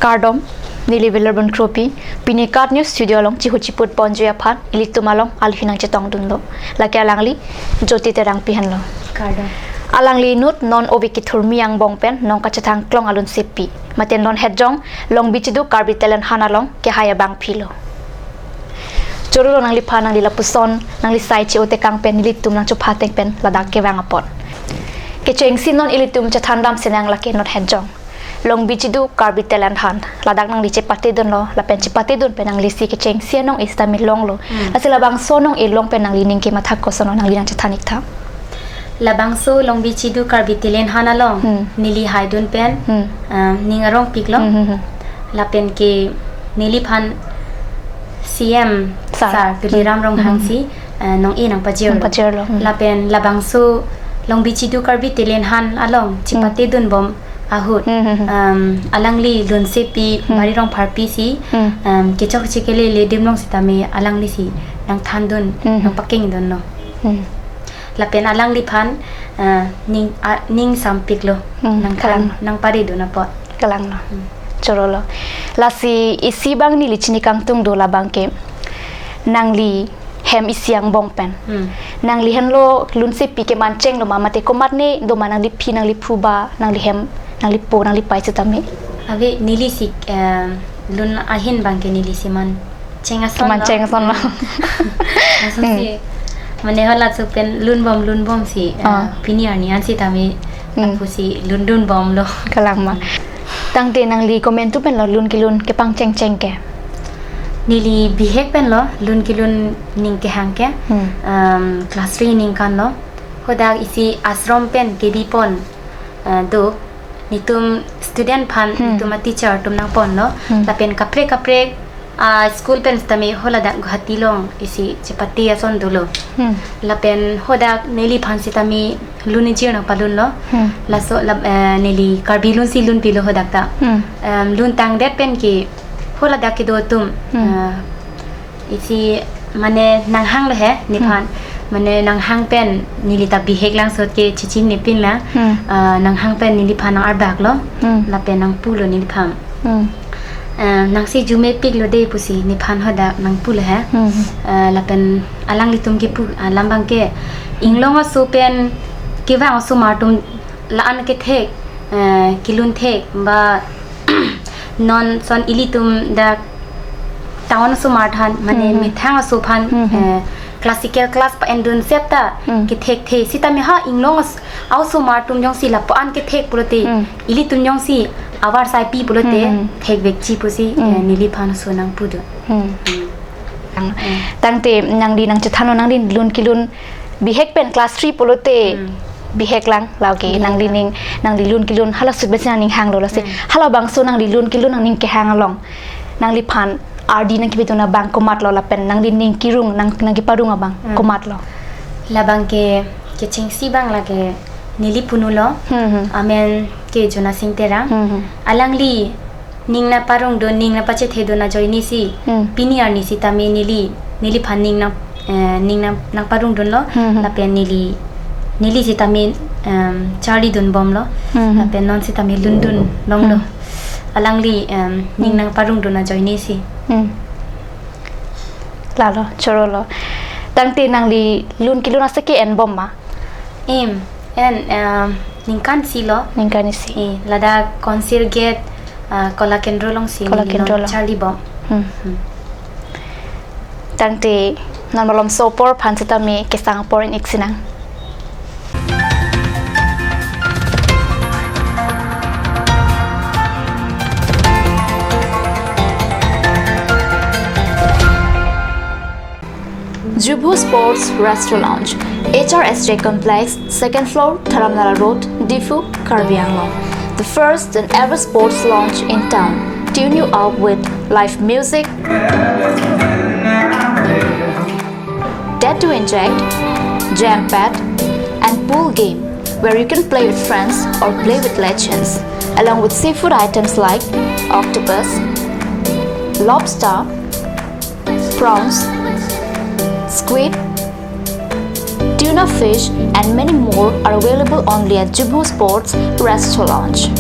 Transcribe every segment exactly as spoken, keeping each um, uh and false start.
Kardom, neli Wilarbon Kropi, pini KAT News Studio along chihu chiput ponji aphan, ilitum along alhi nangchetongdunlo. Lake alangli, Jyoti Terangpi henlo. Kardom. Alangli inut non ove kethurmi angbong pen nangkachethang klong alunsepi. Mate non hetjong, Longbi Chidu Karbi Talent Hunt along kehai abangphilo. Chorolo nangliphan nangli lapuson, nangli sai che-o tekang pen nelitum nangchopha ateng pen ladak kevang apot. Kechengsi non ilitum chethandam sinang lake non hetjong. Longbi Chidu Karbi Talent Hunt. Ladak nangli chepatedunlo, lapen chepatedun pen nanglisi kechengsi anong-e sitame longlo. Hmm. Lasi labangso anong-e long pen nanglining kematha kosonlo nangli nangchethan ik tha. Labangso Longbi Chidu Karbi Talent Hunt along, hmm, neli haidun pen, hmm, ah, ning arongpiklo. Hmm, hmm, hmm. Lapen ke neliphan C M sir, sir, Tuliram, hmm, Ronghang, hmm, si, ah, nong-e nangpajirlo. Nangpajirlo, hmm. Lapen labangso Longbi Chidu Karbi Talent Hunt along, hmm, chepatedunbom ahut, hmm, hmm, hmm, um, alangli lunsepi, hmm, Bari Rongpharpi si, hmm, um, kechokche kelele adim along sitame alanglisi nangthandun, hmm, nangpakengdunlo. Hmm. Lapen alangliphan, ah, ning, ah, ning sampiklo. Hmm, nangthan, kalang, nangparedun apot. Kalanglo. Hmm. Chorolo. Lasi isi abang neli chini kangtung do labang ke. Nangli hem isi angbong pen. Hmm. Nangli henlo lunsepi kemanchenglo ma mate komatne do ma nangliphi nangliphu ba nangli hem nanglipo nanglipei sitame. Ave nelisi, eh, lun ahin abang ke nelisi mancheng ason lo. Mancheng ason lo. Hmm. Asonsi, hmm, mane hala chok pen lunbom lunbom si, eh, ah, pini arni an sitame, hmm, lapusi lundunbomlo. Kalang ma. Hmm. Tangte nangli komantu penlo lun kelun kepangchengcheng ke? Neli bihek penlo lun kelun ning kehang ke. Hmm. Um, class three ningkan lo. Hadak isi ashram pen kebipon, uh, do. Netum student aphan, hmm, netum a-teacher atum nangponlo. Hmm. Lapen kaprek kaprek, ah, school pen sitame haladak Guwahati along isi chepate ason dolo. Hmm. Lapen hadak neliphan sitame lun ejir nangpalunlo. Hmm. Laso lap-, eh, neli Karbi lun si lunpilo hadak ta. Hmm. Em, lun tangdet pen ke haladak kedo atum, hmm, eh, isi mane nanghanglo he, hmm, nephan. Mane nanghang pen neli ta bihek lang sot ke chichinine pinlang. Hmm. Eh, nanghang pen neliphan nang-arbaklo. Hmm. Lapen nangpulo neliphan. Hmm. Eh, nangsi arjumepiklo dei pusi nephan hadak nangpulo he. Hmm. Eh, lapen alanglitum kepu alam abang ke inglong aso pen kevang osomar atum la-an kethek, eh, kelun thek ba non ason ilitum dak town osomar than mane, hmm, methang aso aphan, hmm, hmm, eh, classical class pa-endun setta, hmm, kethekthe sitame ha inglong as-, a-osomar atum jongsi lapu-an kethek pulote, hmm, ilitum jongsi avarsai pi pulote, hmm, hmm, thekvekji pusi, hmm, eh, neliphan aso nangpudo. Hmm. Hmm. Tang-, hmm, tangte nangli nangchethanlo nangli lun kelun bihek pen class three pulote, hmm, bihek lang, lake, bihek lang, nanglining, nangli lun kelun halaso pen si nangning hanglo lasi. Hmm. Halabangso nangli lun kelun nangning kehang along nangliphan ardi nangkepidun abang komatlo lapen nanglining kerung nang, nangkeparong abang, hmm, komatlo? Labang ke kechengsi abang lake neli punulo. Hmm, hmm. Amen ke Jonasing Terang. Hmm, hmm. Alangli ning nangparongdun, ning nangpachethedun ajoine si, hmm, pini arni sitame neli, neliphan ning nang, eh, ning nang, nangparongdunlo, hmm, hmm, lapen neli, neli sitame, em, charlidunbomlo, hmm, hmm, lapen non sitame lundun longlo. Hmm. Alangli, em, ning, hmm, nangparongdun ajoine si. Hmm. Lalo, chorolo. Tangte nangli lun kelun asai ke enbom ma? Em, en, em, ningkan isi lo. Ningkan isi. Eh, ladak Konsir Gate, ah, Kola Kendro alongsi, Kola neli Kendro non along charlibom. Hmm. Hmm. Tangte non malomso apor aphan sitame kesang apor en-ik sinang. Jubho Sports Restaurant Lounge, H R S J Complex, second floor, Dharamnala Road, Diphu, Karbi Anglong. The first and ever sports lounge in town. Tune you up with live music, Dead to Inject, Jam Pad, and pool game, where you can play with friends or play with legends, along with seafood items like octopus, lobster, prawns, squid, tuna fish, and many more are available only at Jubho Sports Restaurant Lounge.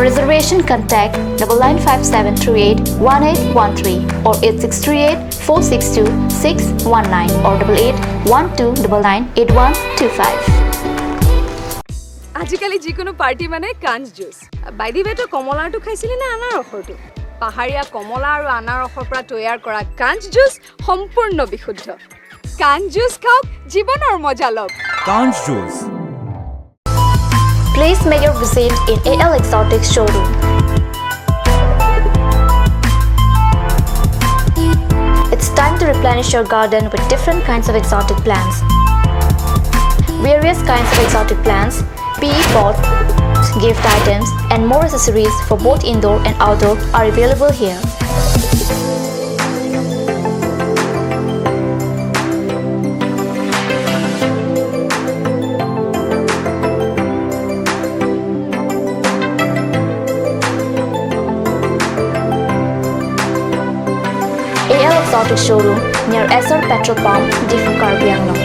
Reservation, contact double nine five seven three eight one eight one three or eight six three eight four six two six one nine or double eight one two double nine eight one two five. আজিকালি যিকোনো পাৰ্টি মানে কাঞ্চ juice. By the ৱে, তই কমলাৰটো খাইছিলি নে আনাৰসৰটো? পাহাৰীয়া কমলা আৰু আনাৰসৰ পৰা তৈয়াৰ কৰা কাঞ্চ জুচ সম্পূৰ্ণ বিশুদ্ধ। কাঞ্চ জুচ খাওক, জীৱনৰ মজা লওক। Kanch Juice. Please make your visit in A L Exotic showroom. It's time to replenish your garden with different kinds of exotic plants. Various kinds of exotic plants, P E pots, gift items, and more accessories for both indoor and outdoor are available here. A L Exotic Showroom near Essar Petrol Pump, Diphu, Karbi Anglong.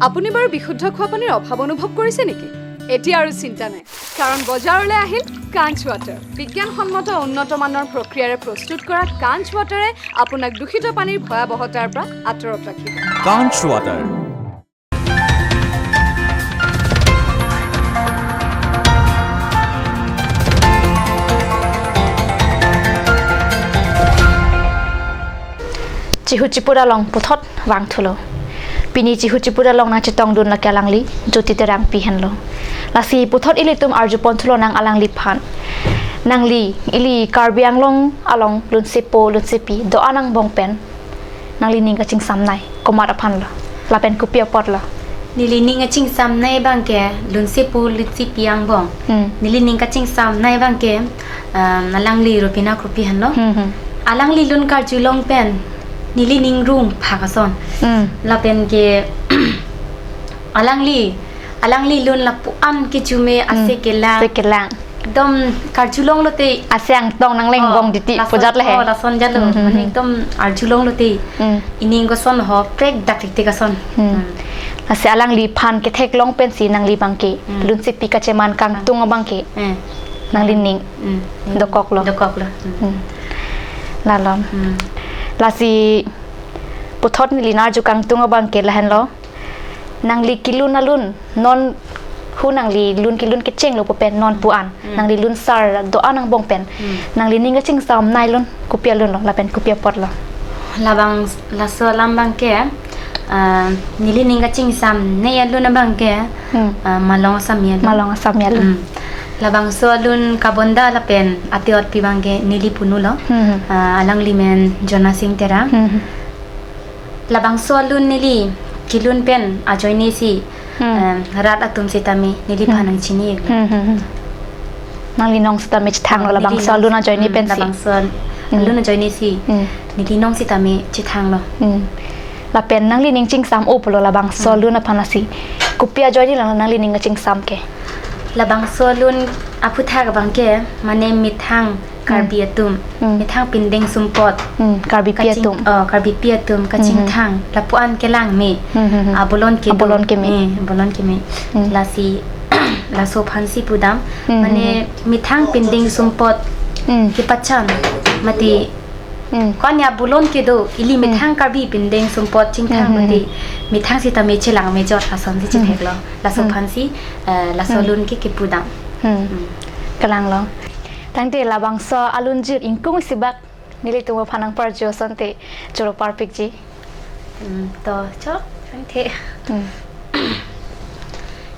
আপুনি বাৰু বিশুদ্ধ খোৱা পানীৰ অভাৱ অনুভৱ কৰিছে নেকি? এতিয়া আৰু চিন্তা নাই, কাৰণ বজাৰলৈ আহিল কাঞ্চ ৱাটাৰ। বিজ্ঞানসন্মত উন্নত মানৰ প্ৰক্ৰিয়াৰে প্ৰস্তুত কৰা কাঞ্চ ৱাটাৰে আপোনাক দূষিত পানীৰ ভয়াৱহতাৰ পৰা আঁতৰত ৰাখিব। Kanch Water. Chihu chipura along puthot vangthulo. Pini chihu chipura along nangchetongdun lake alangli Jyoti Terangpi henlo. Lasi puthot ilitum arjupon thulonang alangliphan. Nangli, ili Karbi Anglong along lunsepo, lunsepi do-an angbong pen nangli ning kachingsamnei komat aphanlo, lapen kopi apotlo? Neli ning kachingsamnei abangke lunsepo, lunsepi angbong. Hmm. Neli ning kachingsamnei abangke, um, alangli Rupina Kropi henlo. Hmm, hmm. Alangli lun karjulong pen neli ning rung phak ason. Hmm. Lapen ke alangli, alangli lun lapu-an kechume, hmm, ase kelang. Ase kelang. Ekdom karjulong lote. Ase angtong nangleng, oh, bong diti lason, pujat le he. Oh, lason jalo. Hmm, hmm, mane, hmm, ekdom arjulong lote. Hmm. Ining koson ho, prek dak tik tik ason. Hmm. Hmm. Ase alangliphan ketheklong pensi nangli abangke, hmm, lunsepi kacheman kangtung abangke, hmm, nangli ning, hmm, dokoklo. Dokoklo. Hmm. Hmm. Lalom. Hmm. Lasi puthot neli nang arju kangtung abangke lahenlo. Nangli kelun alun, non hu nangli lun kelun kechenglo pu pen non pu-an. Hmm. Nangli lun sar do-an angbong pen. Hmm. Nangli ning kachingsamnei alun kopi alunlo, lapen kopi apotlo? Labang laso alam abangke, ah, neli ning kachingsamnei alun abangke, hmm, ah, Malong Asami alun. Malong Asami alun. Hmm. Labangso alun kabonda lapen ate-otpi abangke neli punulo. Hmm, hmm. Ah, alangli men Jona Sing Terang. Hmm, hmm. Labangso alun neli kelun pen ajoine si, hmm, em, rat atum sitame neliphan, hmm, nangchini-iklo. Hmm, hmm, hmm. Nangli nong sitame chethanglo, ah, labangso alun ajoine, hmm, pensi. Labangso al-, hmm, alun ajoine si, hmm, neli nong sitame chethanglo. Hmm. Lapen nangli ning chingsam-o pulo labangso, hmm, alun aphan lasi? Kopi ajoine lo nangli ning kachingsam ke? Labangso alun aphuthak abangke, mane methang Karbi, hmm, atum, hmm, methang pindeng sumpot, hmm, Karbipi kaching-, atum. Oh, Karbipi atum, hmm, kachingthang, lapu-an kelang me. Hmm, hmm, hmm. Abolon kedo. Abolon keme. Eh, abolon keme. Hmm. Lasi, laso aphansi pudam. Hmm, mane, hmm, hmm, methang pindeng sumpot, hmm, kepachan, mati, hmm, ko-an ya abolon kedo, ili, hmm, methang Karbi pindeng sumpot chingthang, hmm, hmm, mati, hmm, methang sitame chelang mejor asonsi, hmm, chetheklo. Laso, hmm, aphansi, eh, laso, hmm, alun ke kepudam. Hmm. Hmm. Kalanglo. Tangte labangso alunjir ingkung isi bak nelitum aphan nangparju asonte choro parpikji. Hmm, to, cho, tangte. Hmm.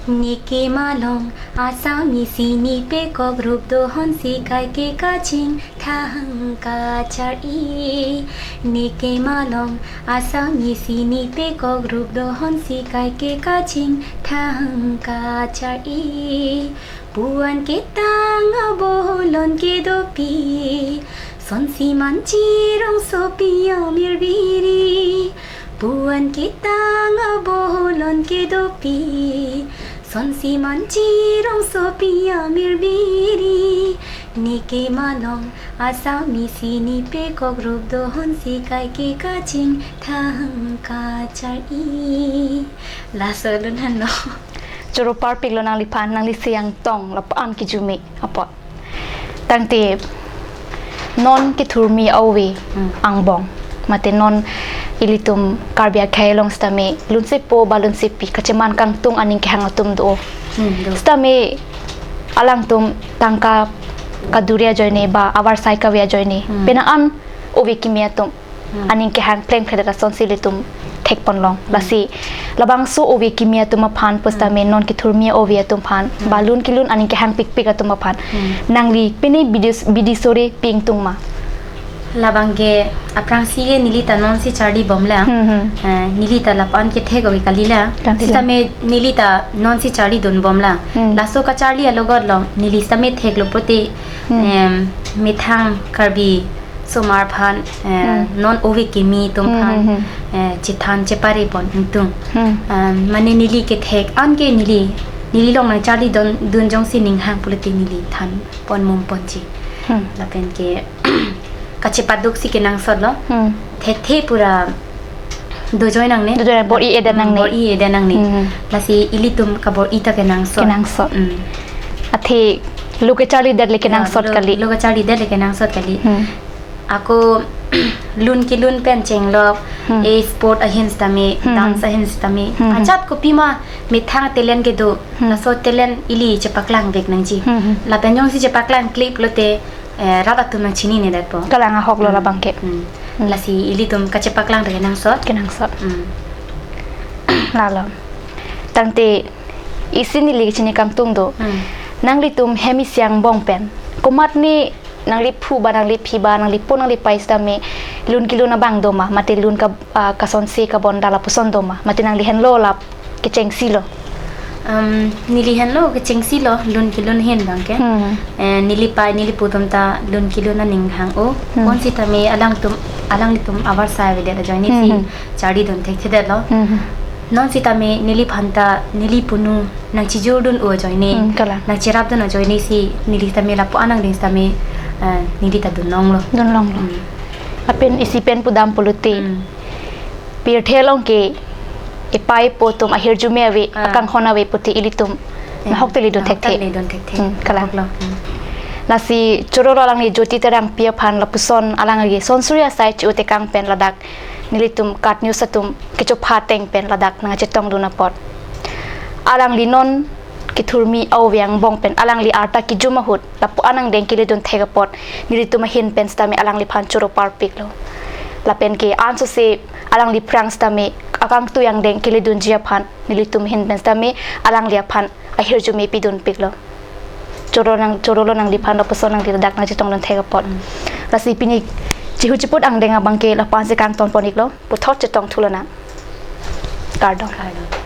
Neke malong asami sini pekok rup do honsi kaike kachingthang kachar-i. Neke malong asami sini pekok rup do honsi kaike kachingthang kachar-i. Puan ketang abolon kedopi, sonsi manchirong sopi amir biri. Puan ketang abolon kedopi, sonsi manchirong sopi amir biri. Neke malong asami sini pekok rup do honsi kaike kachingthang kachar-i. Laso alun henlo. Choro parpiklo nangliphan, nangli siyang tong lapu-an kijume apot. Tangte non kethurmi ove Hmm. angbong. Mate non ilitum Karbi akhei along sitame lunsepo ba lunsepi kacheman kangtung aning kehang atum do. Hmm, do. Sitame alangtum tangka kaduri ajoine ba avarsai kave ajoine. Hmm. Penang an ove kimi atum Hmm. aning kehang plengphledet asonsi ilitum thekponlong. Hmm. Lasi labangso ove kimi atum aphan pusitame Hmm. non kethurmi ove atum aphan Hmm. ba lun kelun aning kehang pikpik atum aphan. Hmm. Nangli pine bidi, bidi sore pi ingtung ma? Labang ke aphrangsi ke neli ta nonsi charli bomlang. Hmm, hmm. Eh, neli ta lapu-an kethek ove kalila. Tangte Sitame neli ta nonsi charlidun bomlang. Hmm. Laso kacharli alogot long neli sitame theklo pulote Hmm. em, methang Karbi somar aphan, eh, Hmm. non ove kimi atum Hmm, aphan, hmm, hmm. eh, chethan chepare pon ingtung. Hmm. Em, mane neli kethek an ke neli, neli long nangcharlidun, dun jongsi ning hang pulote neli thanpon mumponji. Hmm. Lapen ke kachepaduk si kenangsotlo. Hmm. Thekthe pura dojoi nangne. Dojoi nangne, bor-i-edet Hmm, nangne. bor-i-edet nangne. Hmm. Lasi ilitum kabor-i ta kenangsot. Kenangsot. Hmm. Athe lo kacharlidet le kenangsot Ya, lo, kali. lo kacharlidet le kenangsot kali. Hmm. Ako lun kelun pen chenglok, Hmm. eh, sport ahin sitame, Hmm. dance ahin sitame. Hmm. Ajat kopima methang talent kedo, Hmm. laso talent ili chepaklang vek nangji. Hmm, hmm. Lapen jongsi chepaklang klip lote, eh, rat atum nangchininedet po. Kalang ahok lo Hmm. labang ke. Hmm. Hmm. Lasi ilitum kachepaklang ta kenangsot. Kenangsot. Hmm. Lalo. Tangte isi neli kachini kangtung do. Hmm. Nanglitum hem isi angbong pen komatne nangliphu ba nangliphi ba nanglipo nanglipei sitame lun kelun abang do ma, mate lun ka, ah, kasonsi kabonda lapuson do ma, mate nangli henlo lap kechengsilo? Um, neli henlo kechengsilo lun kelun ahin abang ke. Hmm. Eh, nelipei nelipo atum ta lun kelun aning hang-o. Hmm. Bonsitame alangtum, alanglitum avarsai avedet ajoine Hmm, si hmm. charlidun thekthedetlo. Hmm, hmm. Non sitame neliphan ta neli punu nangchijurdun-o ajoine. Hmm, kalang. Nangcherapdun ajoine si neli sitame lapu-an angdeng sitame, eh, neli ta dunlonglo. Dunlonglo. Hmm. Lapen isi pen pudam pulote. Hmm. Pirthe along ke epei epo atum ahirjume ave, Ah. akanghon ave pulote ilitum Eh, nahok te ledun nahok thekthe. te ledun thekthe. Hmm, kalang. Nahoklo. Hmm. Lasi chorolo alangli Jyoti Terangpi aphan lapuson alang agi son suri asai chi-u tekang pen ladak nelitum KAT News atum kechopha ateng pen ladak nangchetongdun apot. Alangli non kethurmi ove angbong pen alangli arta kejum ahut lapu-an angdeng keledun thek apot nelitum ahin pen sitame alangliphan choro parpiklo. Lapen ke ansose alangli aphrang sitame akangtui angdeng keledunji aphan nelitum ahin pen sitame alangli aphan ahirjume pidunpiklo. Choro nang, chorolo nangliphan lapuson nangli ladak nangchetongdun thek apot. Hmm. Lasi pini chihu chiput angdeng abang ke lapu-an si kangtonpon iklo. Puthot chetong thulonang. Kardom. Kardom.